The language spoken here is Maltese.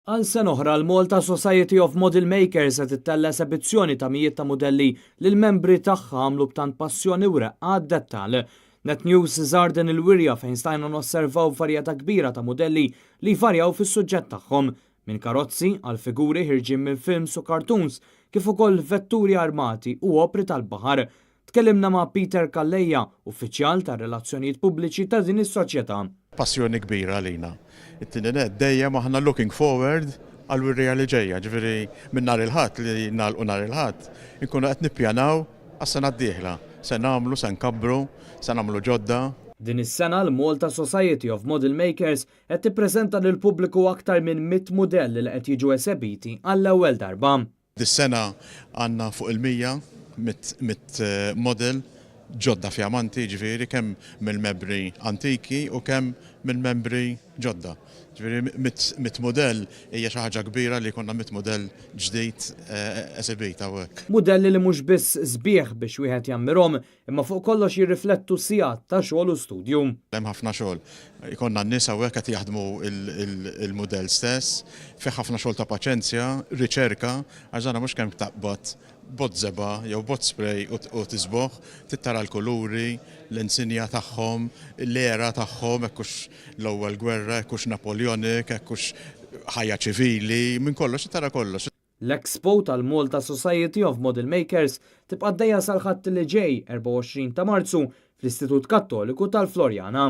Għal sena oħra l-Malta Society of Model Makers se tittella' esebizzjoni ta' mijiet ta' mudelli li l-membri tagħha għamlu b'tant passjoni u reqqa għad-dettall. Net News żar din il-wirja fejn stajna nosservaw varjetà kbira ta' mudelli li jvarjaw fis-suġġett tagħhom, minn karozzi għal figuri ħirġin minn films u cartoons kif ukoll vetturi armati u opri tal-baħar. Tkellimna ma' Peter Calleja, uffiċjal tar-relazzjonijiet pubbliċi ta' din is-soċjetà. Passjoni kbira għalina. It-tieni nett, dejjem aħna looking forward għall-wirrija li ġejja, ġifieri minn nhar il-Ħadd li nagħlqu nhar il-Ħadd, inkunu qed nippjanaw għas-sena d-dieħla. Se nagħmlu, se nkabbru, se nagħmlu ġodda. Din is-sena l-Malta Society of Model Makers qed tippreżenta lill-pubbliku aktar minn 100 mudell li qed jiġu esebiti għall-ewwel darba. Dis-sena għandna fuq il-100, mitt model ġodda fjamanti, jiġifieri kemm mill-membri antiki u kemm mill-membri ġodda. Jiġifieri mitt mudell hija xi ħaġa kbira li jkollna mitt mudell ġdid esibit hawnhekk. Mudelli li mhux biss sbieħ biex wieħed jammirhom, imma fuq kollox jirriflettu sigħat ta' xogħol u studju. Hemm ħafna xogħol. Ikollna n-nies hawnhekk qed jaħdmu l-mudell stess. Fih ħafna xogħol ta' paċenzja, riċerka, għax dan mhux kemm taqbad bott żebgħa jew bott spray u tiżbogħ, trid tara l-kuluri, l-insinja tagħhom, l-era tagħhom, hekk hux l-ewwel gwerra, hekk hux Napoleonic, hekk hux ħajja ċivili, minn kollox trid tara kollox. L-Expo tal-Malta Society of Model Makers tibqa' għaddejja sal-Ħadd li ġej, 24 ta' Marzu, fl-Istitut Kattoliku tal-Floriana.